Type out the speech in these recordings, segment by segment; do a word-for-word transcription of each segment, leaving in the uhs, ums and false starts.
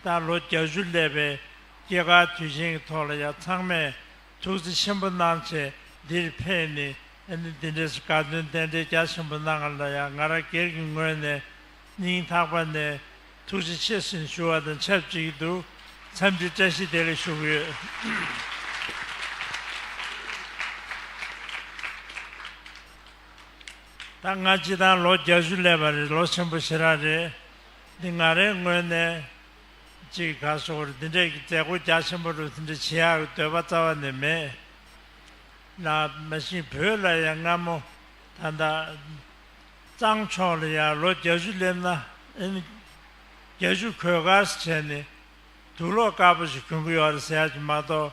ད་ལོ་བརྒྱད་ཅུ་སླེབས་པའི་སྐྱེས་སྐར་དུས་ཆེན་གྱི་ཐོག་ལ་ཡང་ཚང་མས་ཐུགས་རྗེ་ཆེན་པོ་གནང་བྱས་འདིར་ཕེབས་ནས་ཨ་ནི་འདི་འདྲའི་དགའ་སྟོན་རྟེན་འབྲེལ་རྒྱ་ཆེན་པོ་གནང་བ་ལ་ཡང་ང་རང་སྒེར་གྱི་ངོས་ནས་སྙིང་ཐག་པ་ནས་ཐུགས་རྗེ་ཆེ་ཟེར་ཞུ་བ་དང་ཆབས་ཅིག་ཏུ་འཚམས་འདྲི་བཀྲ་ཤིས་བདེ་ལེགས་ཞུ་གི་ཡོད། ད་ང་སྤྱིར་བཏང་ལོ་བརྒྱད་ཅུ་སླེབས་པ་རེད། ལོ་ཆེན་པོ་ཞེ་དྲག་རེད། འདི་ང་རའི་ངོས་ནས་ཅིག་ག་སོགས་རེད། འདི་འདྲའི་མཛད་སྒོ་རྒྱ་ཆེན་པོ་རུ་འདི་འདྲ་བྱེད་ཡག་གི་འདོད་པ་རྩ་བ་ནས་མེད། ལ་མ་གཞི་བོད་ལ་ཡང་སྔ་མོ་ད་ལྟ་གཙང་ཕྱོགས་ལ་ཡང་ལོ་བརྒྱད་ཅུ་སླེབས་ན་ཨེ་ནི་བརྒྱད་ཅུ་གོས་དཀར་བྱས་ནས་དུག་ལོག་དཀར་པོ་ཞིག་གྱོན་གི་ཡོད་རེད་ཟེར་ཡག་ཅིག་མ་གཏོགས།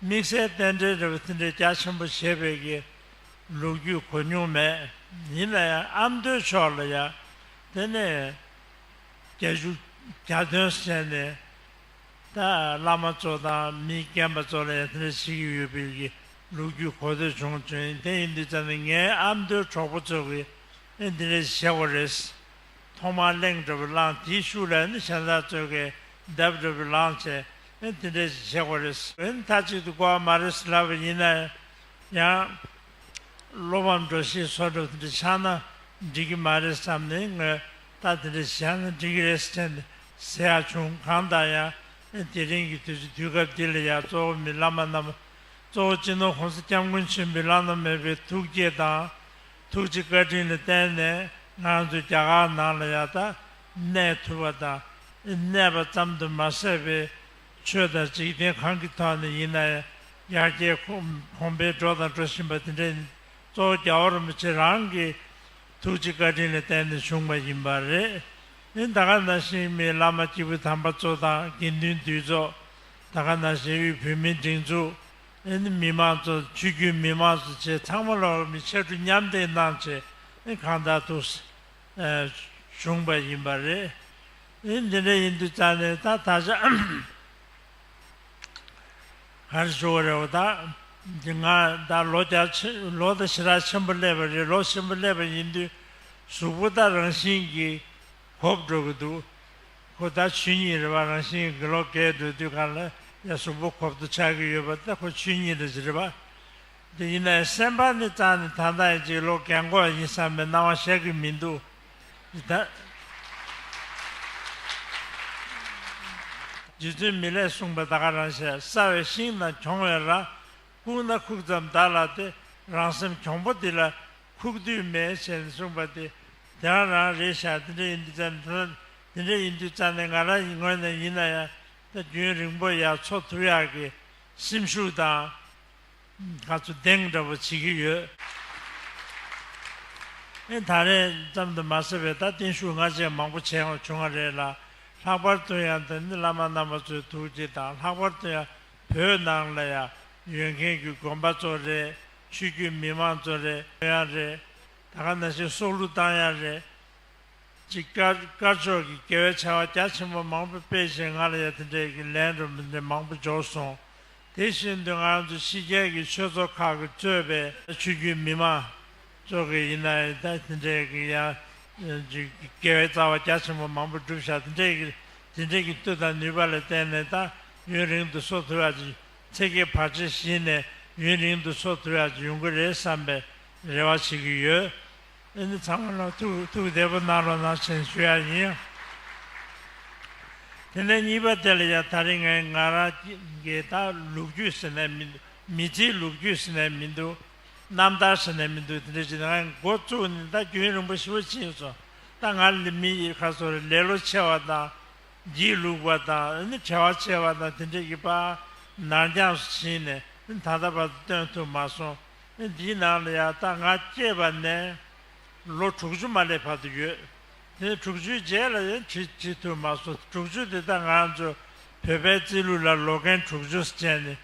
དམིགས་བསལ་རྟེན་འབྲེལ་འདྲ་བོ་དེ་འདྲའི་རྒྱ་ཆེན་པོ་བྱེད་པའི་གི་ལོ་རྒྱུས་གོ་མྱོང་མེད། ཡིན་ན་ཡང་ཨ་མདོའི་ཕྱོགས་ལ་ཡང་དེ་ནས་བརྒྱད་ཅུ་གྱ་སྟོན་བྱས་ནས་ད་བླ་མ་ཚོ་དང་མི་རྒན་པ་ཚོ་ལ་ཡང་དེ་འདྲ་བྱེད་ཀྱི་ཡོད་པའི་གི་ལོ་རྒྱུས་གོ་ཐོས་བྱུང་བྱུང་ཡིན། དེ་ཡིན་དུས་ཙམ་ནས་ངའི་ཨ་མདོའི་གྲོགས་པོ་ཚོ་གི་ཨེ་འདི་འདྲ་བྱེད་དགོས་རེད། ཐོག་མར་གླེང་འདྲ་བོ་བླངས། དེའི་ཤུགས་ལ་ནི་གཞན་དག་ཚོས་ཀྱི་འདེབས་འདྲ་བོ་བླངས་བྱས་ཨེ་དེ་འདྲ་ཞིག་བྱེད་དགོས་རེད། ཨེ་མཐའ་གཅིག་ཏུ་གོ་བ་མ་རེད་ཟེར་ལབ་པ་ཡིན་ན་ཡང་བློ་ཕམ་འགྲོ་ཤེས་བཟོ་འདྲ་བོ་དེ་འདྲ་ཆགས་ན་འགྲིག་གི་མ་རེད་བསམ་ནས་ངས་ད་དེ་འདྲ་བྱས་ན་འགྲིག་གི་རེད་ཟེར་ནས་ཟེར་ཡག་བྱུང་། གང་ལྟར་ཡང་ཨེ་དེ་རིང་གི་དུས་ཚོད་དུས་སྐབས་འདི་ལ་ཡང་གཙོ་བོ་མི་བླ་མ་རྣམས་གཙོ་བོ་སྤྱི་ནོར་༸གོང་ས་༸སྐྱབས་མགོན་ཆེན་པོའི་བླ་ན་མེད་པའི་ཐུགས་བསྐྱེད་དང་། ཐུགས་རྗེ་བཀའ་དྲིན་ལ་བརྟེན་ནས་ང་ཚོ་རྒྱ་གར་ནང་ལ་ཡང་ད་གནས་ཐུབ་པ་དང་། གནས་པ་ཙམ་དུ་མ་ཟད་པའི་ཆོས་དང་འཇིག་རྟེན་གང་གི་ཐོག་ནས་ཡིན་ན་ཡང་ཡར་རྒྱས་གོང་འཕེལ་འགྲོ་དང་འགྲོ་བཞིན་པ་དེ་འདྲ་གཙོ་བོ་རྒྱལ་བ་རིན་པོ་ཆེ་རང་གི་ཐུགས་རྗེ་བཀའ་དྲིན་ལ་བརྟེན་ནས་བྱུང་བ་ཡིན་པ་རེད། ཨེ་ད་ག་ནང་བཞིན་མི་བླ་མ་སྐྱེས་བུ་དམ་པ་ཚོ་དང་དགེ་འདུན་འདུས་ཚོགས། ད་ག་ནང་བཞིན་དབུས་བོད་མིའི་སྒྲིག་འཛུགས། ཨེ་ནི་མི་མང་ཚོ་ཆོས་བརྒྱུད་མི་མང་ཚོ་བཅས་ཚང་མ་ལོག་མི་ཕྱར་གྲུ་མཉམ་འདེགས་གནང་བྱས་ཨེ་གང་ལྟར་དུ་ཨེ་བྱུང་བ་ཡིན་པ་རེད། ཨེ་འདི་འདྲ་ཡིན་དུས་ཙང་ནས་ད་ད་ཆ་ག་རེ་ཞུ་བ་རེད། འོ་ད་འདི་ང་ད་ལོ་བརྒྱ་ཆེ་ལོ་ད་ཞེ་དྲག་ཆེན་པོ་སླེབས་པ་རེད། ལོ་ཆེན་པོ་སླེབས་པ་ཡིན་དུས་གཟུགས་པོ་ད་རང་བཞིན་གྱིས་གོབ་འགྲོ་གི་འདུག་ཁོ་ད་ཆོས་ཉིད་རེད་པ། རང་བཞིན་གྱིས་ལོ་རྒས་འགྲོ་དུས་གང་ལ་ཡ་གཟུགས་པོ་གོབ་ཏོ་ཆགས་ཀྱི་ཡོད་པ་ད་ཁོ་ཆོས་ཉིད་རེད་ཅེས་རེད་པ། དེ་ཡིན་ན་ཡང་སེམས་པ་ནི་རྩ་ནས་ད་ལྟ་ཡང་ཅིག་ལོ་རྒན་གོག་ཡིན་བསམ་པའི་སྣང་བ་ཤར་གྱི་མི་འདུག་ད་རྗེ་བཙུན་མི་ལས་གསུངས་པ་ད་ག་རང་བཤད། སྲ་བའི་ཤིང་དང་གྱོང་བའི་ར། ཁུག་ན་ཁུག་ཙམ་བདག་ལ་སྟེ། རང་སེམས་གྱོང་པོ་འདི་ལ་ཁུག་དུས་མེད་ཅེས་གསུངས་པ་དེ་དེ་རང་རང་རེད་ཤག་དེ་འདྲ་ཡིན་དུས་ཙང་ནས་དེ་འདྲ་ཡིན་དུས་ཙང་ནས་ང་རང་ངོས་ནས་ཡིན་ན་ཡང་ད་རྒྱུན་རིང་པོ་ཡར་འཚོ་ཐུབ་ཡག་གི་སེམས་ཤུགས་དང་། ང་ཚོ་གདེང་འདྲ་པོ་བྱེད་ཀྱི་ཡོད། ཨེ་ད་རེས་ཙམ་དུ་མ་ཟད་པའི་ད་བརྟན་བཞུགས་སྔ་རྗེས་མང་པོ་བྱས་བྱུང་བ་རེད་ལ། ལྷག་པར་དུ་ཡང་ད་ནི་བླ་མ་རྣམ་པ་ཚོའི་ཐུགས་རྗེ་དང་། ལྷག་པར་དུ་ཡང་བོད་ནང་ལ་ཡང་ཡོད་མཁན་གྱི་དགོན་པ་ཚོ་རེད། ཆོས་བརྒྱུད་མི་མང་ཚོ་རེད། ཡང་རེད། ད་ག་ནང་བཞིན་སྲོག་བླུ་བཏང་ཡག་རེད། ཅིག་དཀར་དཀར་ཕྱོགས་ཀྱི་དགེ་བའི་བྱ་བ་རྒྱ་ཆེན་པོ་མང་པོ་སྤེལ་བྱས་ང་ལ་ཡང་དེ་འདྲའི་གི་ལན་རུ་མི་འདྲ་མང་པོ་འབྱོར་སོང་། དེ་བཞིན་དུ་ང་ཚོ་ཕྱི་རྒྱལ་གྱི་ཆོས་ཚོགས་ཁག་གིས་གཙོས་པའི་ཆོས་བརྒྱུད་མི་མང་ཚོ་གི་ཡིན་ན་ཡང་ད་དེ་འདྲའི་གི་ཡང་ཅིག་དགེ་བའི་རྩ་བ་རྒྱ་ཆེན་པོ་མང་པོ་བསྒྲུབས་བཞག་དེ་འདྲའི་གི་དེ་འདྲའི་གི་མཐུ་དང་ནུས་པ་ལ་བརྟེན་ནས་ད་ཡུན་རིང་དུ་གསོ་ཐུབ་ཡག་ཅིག་ཚེ་གེ་བར་ཆད་ཞི་ནས་ཡུན་རིང་དུ་གསོ་ཐུབ་ཡག་ཅིག་ཡོང་གི་རེད་བསམ་པའི་རེ་བ་བྱེད་ཀྱི་ཡོད། ཨ་ནི་ཚང་མ་ལ་ཐུགས་ཐུགས་བདེ་པོ་གནང་རོགས་གནང་ཞེས་ཞུ་ཡག་ཡིན། དེ་ནས་གཉིས་པ་དེ་ལ་ཡང་ད་རིང་ངས་ང་རང་གི་ད་ལོ་རྒྱུས་ཟེར་ནས་མི་འདུག་མི་ཚེའི་ལོ་རྒྱུས་ཟེར་ནས་མི་འདུག་རྣམ་ཐར་ཟེར་ནས་མི་འདུག་དེ་འདྲ་བྱས་ནས་ང་འགོ་བཙུགས་ནས་ད་རྒྱུན་རིང་པོ་ཞེ་པོ་ཕྱིན་སོང་། ད་ང་ལ་མི་ཡི་ཁ་སོར་ལེ་ལོ་ཆེ་བ་དང་། སྒྱིད་ལུག་པ་དང་ཨ་ནི་བྲེལ་བ་ཆེ་བ་དང་དེ་འདྲ་གི་པ་ནར་འགྱངས་སུ་ཕྱིན་ནས་ཨ་ནི་ད་ལྟ་བར་དུ་སྟོན་ཐུབ་མ་སོང་། ཨ་ནི་འདིའི་ནང་ལ་ཡང་ད་ང་སྐྱེས་པ་ནས་ལོ་དྲུག་ཅུ་མ་སླེབས་བར་དུ་ཡོད། དེ་དྲུག་ཅུའི་རྗེས་ལ་ཡང་བྲིས་བྲིས་ཐུབ་མ་སོང་། དྲུག་ཅུ་དེ་ད་ང་ཚོ་བོད་པའི་རྩིས་ལུགས་ལ་ལོ་རྒན་དྲུག་ཅུ་ཟེར་ནས་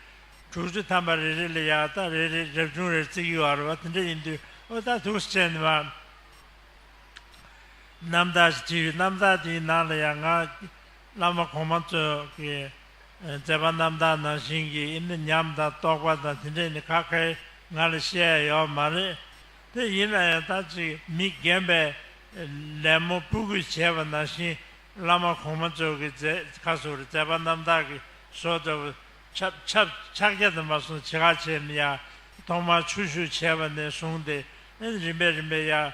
དྲུག་ཅུ་ཐམ་པ་རེ་རེ་ལ་ཡང་ད་རེ་རེ་རབ་བྱུང་རེ་རྩི་གི་ཡོད་རེད་བ། དེ་འདྲ་ཡིན་དུས་ཨོ་ད་དུས་ཟེར་ནས་མ། རྣམ་ཐར་ཞིག་བྲིས་ཡོད། རྣམ་ཐར་དེའི་ནང་ལ་ཡང་ང་བླ་མ་གོང་མ་ཚོ་གི་མཛད་པ་རྣམ་ཐར་ནང་བཞིན་གྱི་ཨ་ནི་ཉམས་དང་རྟོགས་པ་དང་དེ་འདྲས་ནི་ཁ་ཁའི་ང་ལ་བཤད་ཡ་ཡོད་མ་རེད། དེ་ཡིན་ན་ཡང་ད་ཅིག་མི་རྒན་པས་ལད་མོ་ཕྲུ་གུས་བྱས་པ་ནང་བཞིན་ བླ་མ་གོང་མ་ཚོ་གི་མཛད་ཁ་སོ་རེ་མཛད་པ་རྣམ་དག་གི་བཟོ་ལྟ་བུ་ཆབ་ཆབ་ཕྱག་རྒྱ་དུ་མ་སོང་ཇི་ག་བྱས་ནས་ཡང་ཐོག་མར་ཆོས་ཞུགས་བྱས་པ་ནས་བཟུང་སྟེ་ཨེ་རིམ་པས་རིམ་པས་ཡང་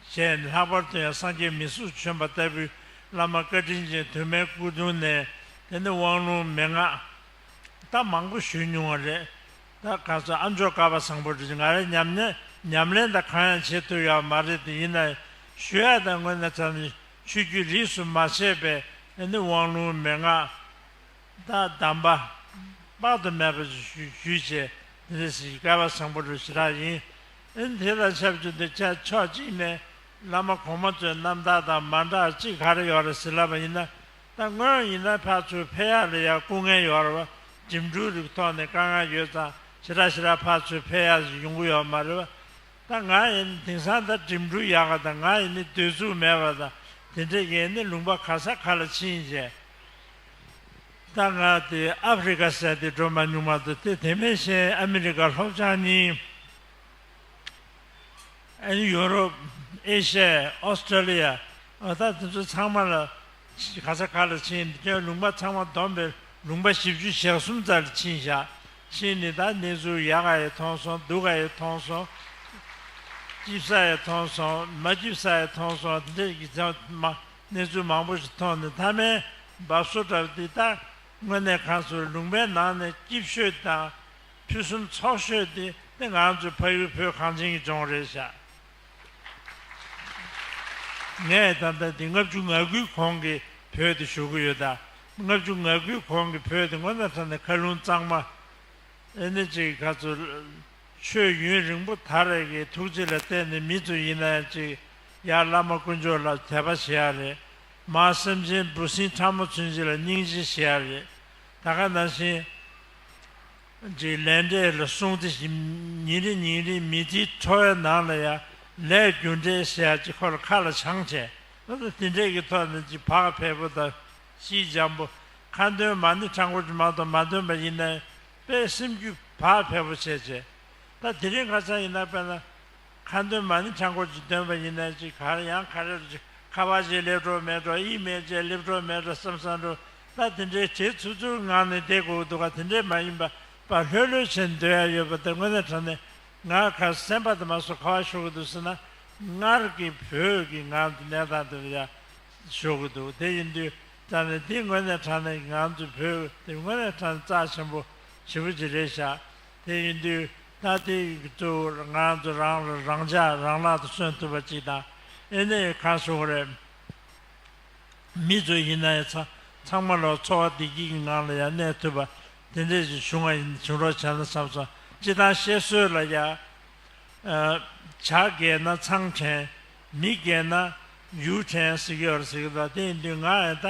བྱས་ནས་ལྷག་པར་དུ་ཡང་སངས་རྒྱས་མི་གཟུགས་བྱོན་པ་ལྟ་བུའི་བླ་མ་བཀའ་དྲིན་ཅན་དུ་མའི་སྐུ་གདུང་ནས་དེ་ནི་དབང་ལུང་མན་ངག་ད་མང་པོ་ཞུས་མྱོང་བ་རེད། ད་ག་ཚོད་ཨ་མཆོག་སྐལ་བ་བཟང་པོ་འདྲ་ཅིག་ང་རང་ཉམས་ལེན་ཉམས་ལེན་དང་གང་ཡང་བྱེད་ཐུབ་ཡོད་མ་རེད་དེ། ཡིན་ན་ཞུ་ཡ་དང་དངོས་གནས་ཙམ་ཆོས་བརྒྱུད་རིས་སུ་མ་ཆད་པའི་ཨ་ནི་དབང་ལུང་མན་ངག་ད་གདམས་པ་དཔག་ཏུ་མེད་པ་ཞིག་ཞུས་བྱས་དེ་འདྲ་ཞིག་སྐལ་བ་བཟང་པོ་འདྲ་ཞེ་དྲག་ཡིན། ཨ་ནི་དེ་དང་ཆབས་ཅིག་ཏུ་ཆ་ཕྱོགས་གཅིག་ནས་བླ་མ་གོང་མ་ཚོའི་རྣམ་ཐར་དང་མ་འདྲ་གཅིག་ག་རེ་ཡོད་རེད་ཟེར་ལབ་པ་ཡིན་ན། ད་སྔོན་ཡིན་ན་ཕར་ཚུར་ཕེབས་ཡག་ལ་ཡང་སྐུ་ངལ་ཡོད་རེད་བ། འགྲིམ་འགྲུལ་གྱི་ཐོག་ནས་དཀའ་ངལ་ཡོད་ཙང་ཞེ་དྲག་ཞེ་དྲག་ཕར་ཚུར་ཕེབས་ཡག་ཞིག་ཡོང་གི་ཡོད་མ་རེད་བ། ད་ང་ཡིན་དེང་སང་ད་འགྲིམ་འགྲུལ་ཡག་ག་དང་ང་ཡིན་ནི་སྡོད་ཚུགས་མེད་པ་དང་དེ་འདྲས་ཡིན་ནི་ལུང་པ་ག་ས་ག་ལ་ཕྱིན་བྱས། ད་ང་དེ་ཨ་ཧྥེ་རི་ཁ་ཟེར་དེ་འགྲོ་མ་མྱོང་མ་གཏོགས་དེ་དེ་མིན་གཞན་ཨ་མི་རི་ཀ་སློབ་སྦྱོང་གཉིས། ཨ་ནི་ཡོ་རོབ། ཨེ་ཤ་ཡ། ཨོ་སི་ཀྲོ་ལི་ཡ། ཨ་ད་དེ་ཚོ་ཚང་མ་ལ་ག་ས་ག་ལ་ཕྱིན་ཁྱོད་ལུང་པ་ཚང་མ་བསྡོམས་པས་ལུང་པ་བཞི་བཅུ་ཞེ་གསུམ་ཙམ་ལ་ཕྱིན་བཞག་ཕྱིན་ནས་ད་གནས་ཚུལ་ཡག་ག་ཡི་མཐོང་སོང་། སྡུག་ག་ཡི་མཐོང་སོང་། སྐྱིད་ས་ཡི་མཐོང་སོང་། མ་སྐྱིད་ས་ཡི་མཐོང་སོང་། དེ་འདྲ་གི་ཚང་མ་གནས་ཚུལ་མང་པོ་ཞིག་མཐོང་ནས་མཐའ་མའི་འབབ་སོ་འདྲ་བ་འདི་ད་དངོས་གནས་གང་ཟེར་ལུང་པའི་ནང་ནས་སྐྱིད་ཤོས་དང་། ཕུན་སུམ་ཚོགས་ཤོས་དེ་དེ་ང་ཚོའི་ཕ་ཡུལ་བོད་གངས་ཅན་གྱི་ལྗོངས་རེད་ཤག་ངས་ད་ལྟ་འདི་ལྔ་བཅུ་ང་དགུའི་གོང་གི་བོད་དེ་ཞུ་གི་ཡོད། ད་ལྔ་བཅུ་ང་དགུའི་གོང་གི་བོད་དེ་དངོས་གནས་དྲང་གནས་མཁའ་རླུང་གཙང་མ། ཨེ་ནི་ཅིག་ག་ཚོད་ཆོས་ཡུན་རིང་པོ་དར་བའི་གི་ཐུགས་རྗེ་ལ་བརྟེན་ནས་མི་ཚོ་ཡིན་ན་ཡང་ཅིག་ཡར་བླ་མ་དཀོན་མཆོག་ལ་དད་པ་བྱེད་ཡ་རེད། མར་སེམས་ཅན་འབུ་སྲིན་ཕྲ་མོ་ཚུན་ཆད་ལ་སྙིང་རྗེ་བྱེད་ཡ་རེད། ད་ག་ནང་བཞིན། ཅིག་ལས་འབྲས་ལ་སྲུང་བརྩི་ཞིང་ཉིན་རེ་ཉིན་རེ་མི་ཚེའི་འཕྲོ་བའི་ནང་ལ་ཡང་ལས་རྒྱུ་འབྲས་ཟེར་ཡ་ཅིག་ཁོ་ལ་ཁ་ལ་བྱང་བྱས། ད་ལྟ་དེ་འདྲས་ཀྱི་ཐོག་ནས་ཅིག་བག་ཕེབས་པོ་དང་ཤིས་འཇམ་པོ། ཁ་འདོན་མ་ཎི་ཕྲེང་སྐོར་ཅིག་མ་གཏོགས་མ་འདོན་པ་ཡིན་ན་དཔེ་སེམས་རྒྱུད་བག་ཕེབས་པོ་བྱས་བྱས། ད་དེ་རིང་ཁ་སང་ཡིན་ན་དཔེར་ན། ཁ་འདོན་མ་ཎི་ཕྲེང་སྐོར་ཅིག་འདོན་པ་ཡིན་ན་ཅིག་ག་རེ་ཡང་ག་རེ་རུ་ཅིག་ཁ་པར་ཅིག་སླེབས་འགྲོ་མེད་འགྲོ། ཨི་མེལ་ཅིག་སླེབས་འགྲོ་མེད་འགྲོ་བསམ་བསམ་འགྲོ། ད་དེ་འདྲའི་བྱེད་ཚུལ་ཚུལ་ངང་ནས་བསྡད་དགོས་འདུག་ག་དེ་འདྲའི་མ་ཡིན་པ་པ་ལྷོད་ལྷོད་བྱས་ནས་སྡོད་ཡ་ཡོད་པ་དེ་དངོས་གནས་དྲང་གནས་ང་ག་སེམས་པ་དེ་མ་སོ་ག་བ་ཤོར་གི་འདུག་ཟེར་ན། སྔར་གྱི་བོད་ཀྱི་ངང་དུ་གནས་སྟངས་དེ་ལ་ཡ་ཤོར་གི་འདུག་དེ་ཡིན་དུས་ད་ནི་དེ་དངོས་གནས་དྲང་གནས་ང་ཚོ་བོད་དེ་དངོས་གནས་དྲང་གནས་རྩ་ཆེན་པོ་ཞེ་པོ་ཅིག་རེད་ཤག་དེ་ཡིན་དུས་ད་དེ་གཙོ་བོ་ང་ཚོ་རང་ལ་རང་ཅག་རང་ལག་ཏུ་སོན་ཐུབ་པ་ཅིག་དང་། ཨེ་ནས་གང་ཞུ་དགོས་རེད། མི་ཚོ་ཡིན་ན་ཡང་ཚང་ཚང་མ་ལ་འཚོ་བ་བདེ་སྐྱིད་ཀྱི་ངང་ལ་ཡང་གནས་ཐུབ་པ་དེ་འདྲས་ཞིག་བྱུང་བ་ཡིན་བྱུང་རོགས་བྱས་ན་བསམ་སོང་། སྤྱིར་བཏང་བཤད་སྲོལ་ལ་ཡང་། ཨ། བྱ་རྒྱས་ན་ཚང་དྲན། མི་རྒྱས་ན་ཡུལ་དྲན་ཟེར་གྱི་ཡོད་རེད་ཟེར་གྱི་འདུག་དེ་ཡིན་དུས་ང་ཡང་ད་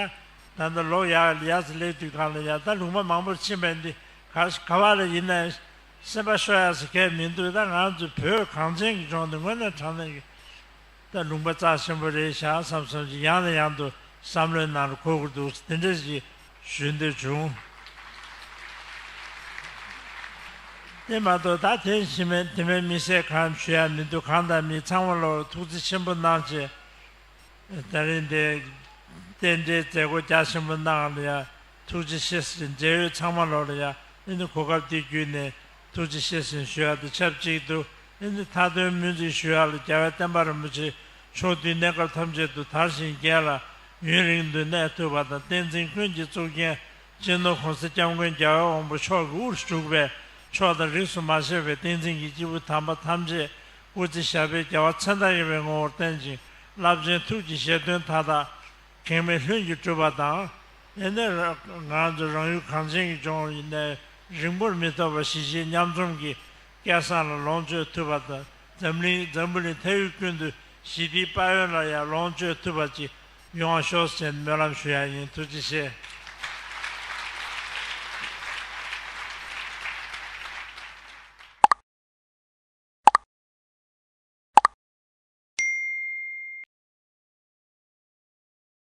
ད་ལྟ་ལོ་ཡག་ཡག་ཙམ་སླེབས་དུས་སྒང་ལ་ཡང་ད་ལུང་པ་མང་པོར་ཕྱིན་པ་ཡིན་དུས་ག་ག་བ་ལ་ཡིན་ན་སེམས་པ་ཤོར་ཡག་ཟེར་མཁན་མི་འདུག་ད་ང་ཚོ་བོད་གངས་ཅན་གྱི་ལྗོངས་འདི་དངོས་གནས་དྲང་གནས་ཀྱི་ད་ལུང་པ་རྩ་ཆེན་པོ་རེད་ཤག་བསམ་བསམ་ཅིག་ཡང་ནས་ཡང་དུ་བསམ་བློའི་ནང་ལ་འཁོར་གྱི་འདུག་དེ་འདྲ་ཞིག་ཞུ་འདོད་བྱུང་། དེ་མ་གཏོགས་ད་དེ་ཕྱི་མའི་དེ་མའི་དམིགས་བསལ་གང་ཞུ་ཡ་མི་འདུག་གང་དང་མི་ཚང་མ་ལོ་ཐུགས་རྗེ་ཆེན་པོ་གནང་བྱས། ད་རིང་འདི་རྟེན་འབྲེལ་མཛད་སྒོ་རྒྱ་ཆེན་པོ་གནང་ལ་ཡ་ཐུགས་རྗེ་ཆེ་ཟེར། འབྲེལ་ཡོད་ཚང་མ་ལོ་ལ་ཡ་ཨེ་ནི་གོ་སྐབས་འདི་བརྒྱུད་ནས་ཐུགས་རྗེ་ཆེ་ཟེར་ཞུ་ཡ་དང་ཆབས་ཅིག་ཏུ་ཨེ་ནི་མཐའ་དོན་སྨོན་ཚིག་ཞུ་ཡ་ལ་རྒྱལ་བའི་བསྟན་པ་རིན་པོ་ཆེ་ཕྱོགས་དུས་གནས་སྐབས་ཐམས་ཅད་དུ་དར་ཞིང་རྒྱས་ལ་ཡུན་རིང་དུ་གནས་ཐུབ་པ་དང་། བསྟན་འཛིན་ཀུན་གྱི་གཙུག་རྒྱན་སྤྱི་ནོར་༸གོང་ས་༸སྐྱབས་མགོན་རྒྱལ་བའི་དབང་པོ་མཆོག་གི་དབུར་བཞུགས་པའི་ཕྱོགས་དང་རིས་སུ་མ་ཆད་པའི་བསྟན་འཛིན་གྱི་སྐྱེས་བུ་དམ་པ་ཐམས་ཅད་སྐུ་ཚེ་ཞབས་པད་བརྒྱ་པ་ཚེ་མདའ་ཡས་པའི་ངོ་བོར་བརྟན་ཅིང་། རླབས་ཆེན་ཐུགས་ཀྱི་བཞེད་དོན་མཐའ་དག་གེགས་མེད་ལྷུན་གྱིས་གྲུབ་པ་དང་། ཨེ་ནས་ང་ཚོ་རང་ཡུལ་གངས་ཅན་གྱི་ལྗོངས་ཡིན་ནའི་རིང་པོར་མི་ཐོགས་པར་གཞིས་བྱེས་མཉམ་འཛོམས་ཀྱི་སྐལ་བཟང་ལ་ལོངས་སྤྱོད་ཐུབ་པ་དང་། འཛམ་གླིང་འཛམ་བུ་གླིང་མཐའ་ཡུལ་ཀུན་ཏུ་ཞི་བདེའི་དཔལ་ཡོན་ལ་ཡང་ལོངས་སྤྱོད་ཐུབ་པ་ཅིག་ཡོང་བ་ཤོག་ཟེར་ནས་སྨོན་ལམ་ཞུ་ཡ་ཡིན། ཐུགས་རྗེ་ཆེ།